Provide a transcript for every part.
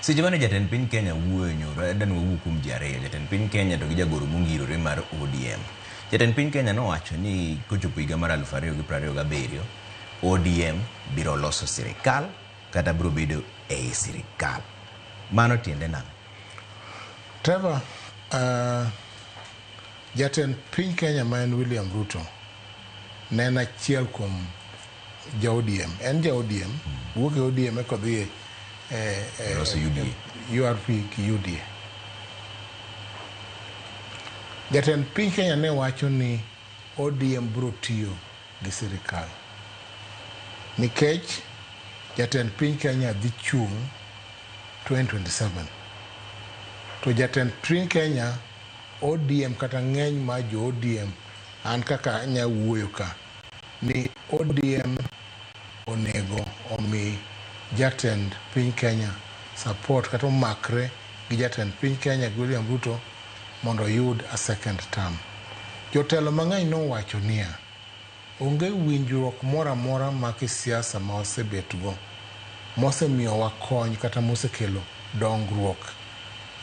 Seche mane jatend piny Kenya wuoyo nyoro, adwa ni wawuo kuom ji ariyo, jatend piny Kenya to gi jagoro mongirore mar ODM. Jatend piny Kenya nowacho ni kochopo higa mar 2027, ODM biro loso sirikal kata biro bedo ei sirikal. Mano tiende nang'o? Trevor, jatend piny Kenya ma en William Ruto ne en achiel kuom ja ODM. En ja ODM, wuok e ODM eka odhi e Loso UDA. URP gi UDA. Jatend piny Kenya ne wacho ni ODM biro tiyo gi sirikal nikech jatend piny Kenya dhi chung' 2027 to jatend piny Kenya ODM kata ng'eny mar jo ODM an kaka anya wuoyo ka ni ODM onego omi jatend piny Kenya support kata omakre gi jatend piny Kenya gi William Ruto mondo oyud a second term. Jotelo mang'eny nowacho niya, onge winjruok moro amora ma kisiasa ma wasebetgo mosemiyowa kony kata mosekelo dongruok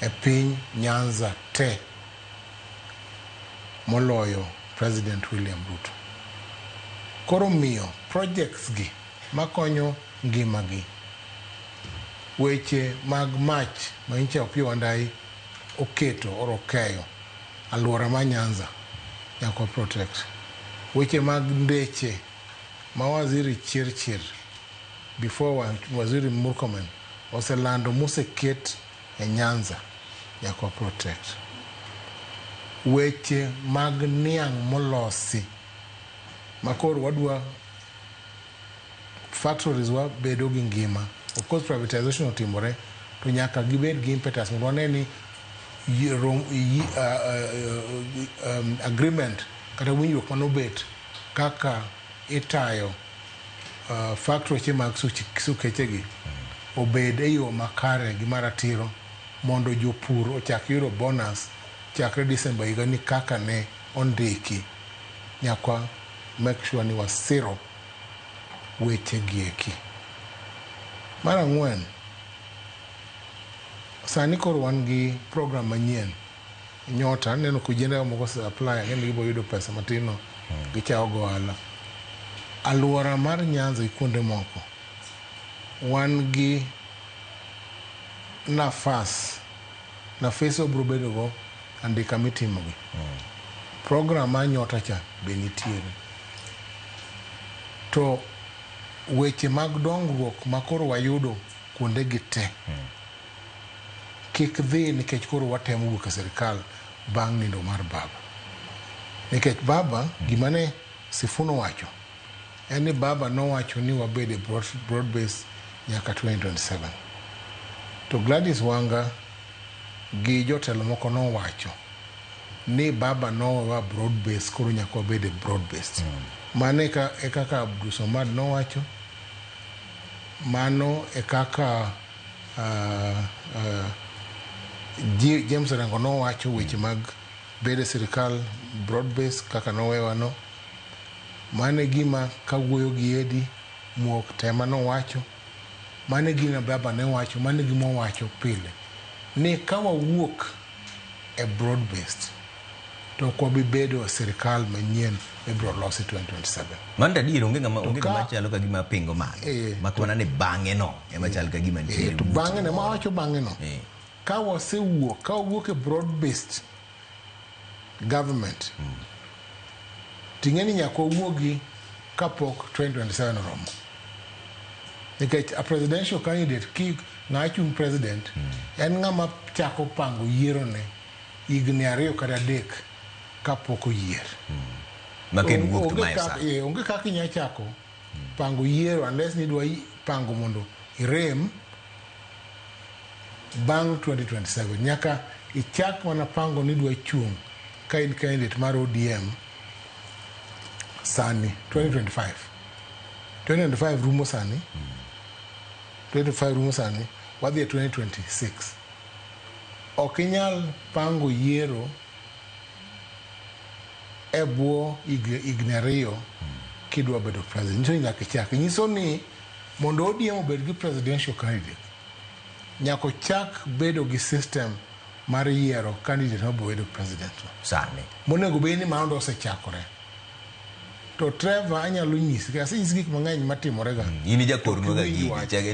e piny Nyanza te moloyo President William Ruto. Koro miyo projects gi makonyo ngimagi, weche mag mach ma nyocha Opiyo Wandayi oketo or okeyo alwora ma Nyanza nyaka wa protect. Weche mag ndeche ma Waziri Chirchir before Waziri Murkomen oselando moseket e Nyanza nyaka wa protect. Weche mag niang' molosi makoro wadwa factories wa bedo gi ngima. Of course privatization otimore to nyaka gibed gi impetus mondo wane ni agreement kata winjruok manobet kaka itayo factory mag sukechegi obed e yo makare gi maratiro mondo jopur ochak yudo bonus chakre December higani kaka ne ondiki. Nyaka make sure ni wasiro weche gi eki. Mar ang'wen, sani koro wan gi program manyien Nyota, aneno ka ojende moko ose apply, ang'e ni gibiro yudo pesa matin no gichako go ohala. Alwora mar Nyanza gi kuonde moko, wan gi nafas, nafes wabiro bedo go andika mitimo gi. Program mar Nyota cha be nitiere. To weche mag dongruok ma koro wayudo kuonde gi te, kik dhi nikech koro watemo wuok e sirikal bang' nindo mar baba. Nikech baba, gima ne Sifuna owacho, en ni baba nowacho ni wabed e broad base nyaka 2027. To Gladys Wanga gi jotelo moko nowacho ni baba nowewa broad base koro nyaka wabed e broad based. Mano e kaka Abdul Somad nowacho, mano e kaka James Orengo nowacho weche mag bedo e sirikal broad base kaka nowewa no. Mano e gima kawuoyo gi Edi Muok tema nowacho, mano e gima baba ne wacho, mano e gima owacho pile ni ka wawuok e broad based to ok wabi bedo e sirikal manyien mibiro losi 2027. Mano to adier onge ng'ama onge ng'ama chalo ka gima pingo mano. Mak mana ni bang'e no ema chal ka gima nitiere To bang'e no, mawacho bang'e no, ka wasewuok, ka wawuok e broad based government, ting'e ni nyaka wawuogi kapok 2027 oromo. Nikech a presidential candidate ki ng'a chung president, en ng'ama chako pango yiero ne higni 2 kata 3 kapok oyier. Ma ka en wuok to mae sa. Onge kaka inya chako pango yiero unless ni idwa pango mondo irem bang' 2027. Nyaka ichak mana pango ni idwa chung' ka in candidate mar ODM sani 2025. 2025 rumo sani. 2025 rumo sani, wadhi e 2026. Ok inyal pango yiero e bwo higni 2 kidwa bedo president. Nyiso ni nyaka ichak. Nyiso ni mondo ODM obed gi presidential candidate, Nyaka ochak bedo gi system mar yiero candidate mabiro bedo president no. Sani. Monego bed ni mano osechakore. To Trevor, anyalo nyisi, asenyisi gik mang'eny matimore ga. In ijakornwa ga To gigi. kiwinj wach. Chak